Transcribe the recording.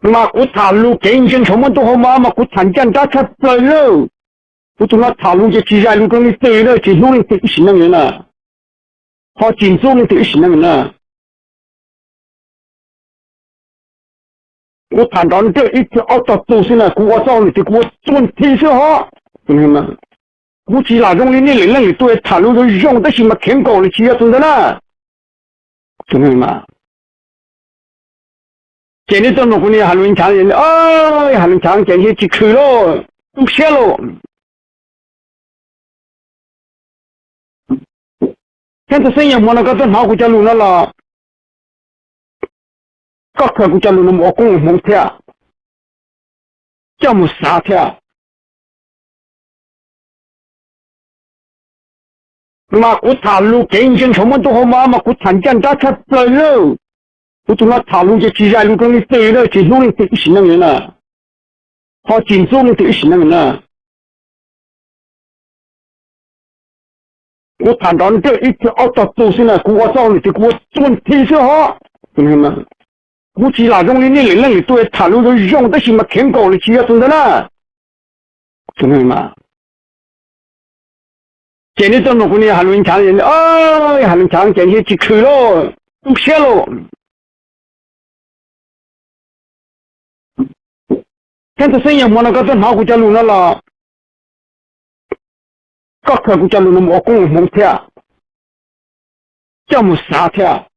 Mas kuv tham lus kev ntseeg saum muaj ntuj hauv mov mas kuv tham ncaj nrab tshaj plaws lawm. Kuv tus no tham lus ces tsis zais lus rau leej twg li, tsis hlub leej twg ib sim neej li na, ho tsis ntxub leej twg ib sim neej li na. Kuv tham nrov nrawj ib txhia ob tog tus xwb na, kuv ua txoj hauj lwm tias kuv ua txuj nthi xwb hos. Kuv tsis lam zoo li nej lwm leej lwm tus tham lus zoo zoo tab sis mas kheev nkaus li tsis yog tus ntawd na. Ces neb tuaj nug kuv ni has lus nchaav, has lus nchaav ces tsis khwm lauj, tu siab lauj. Thiab tus xeeb yawg hmoov no koj tuaj hnov kuv cov lus no los koj khaws kuv cov lus no mus ua koob ua hmoov thiab, coj mus xav thiab. Mas kuv tham lus kev ntseeg saum muaj ntuj hauv mov mas kuv tham ncaj nrab tshaj plaws lawm. Kuv tus no tham lus ces tsis zais lus rau leej twg li, tsis hlub leej twg ib sim neej li na, ho tsis ntxub leej twg ib sim neej li na. Kuv tham nrov nrawj ib txhia ob tog tus xwb na, kuv ua txoj hauj lwm tias kuv ua txuj nthi xwb hos. Kuv tsis lam zoo li nej lwm leej lwm tus tham lus zoo zoo tab sis mas kheev nkaus li tsis yog tus ntawd na. Ces neb tuaj nug kuv ni has lus nchaav, has lus nchaav ces tsis khwm lauj, tu siab lauj. Thiab tus xeeb yawg hmoov no koj tuaj hnov kuv cov lus no los koj khaws kuv cov lus no mus ua koob ua hmoov thiab, coj mus xav thiab.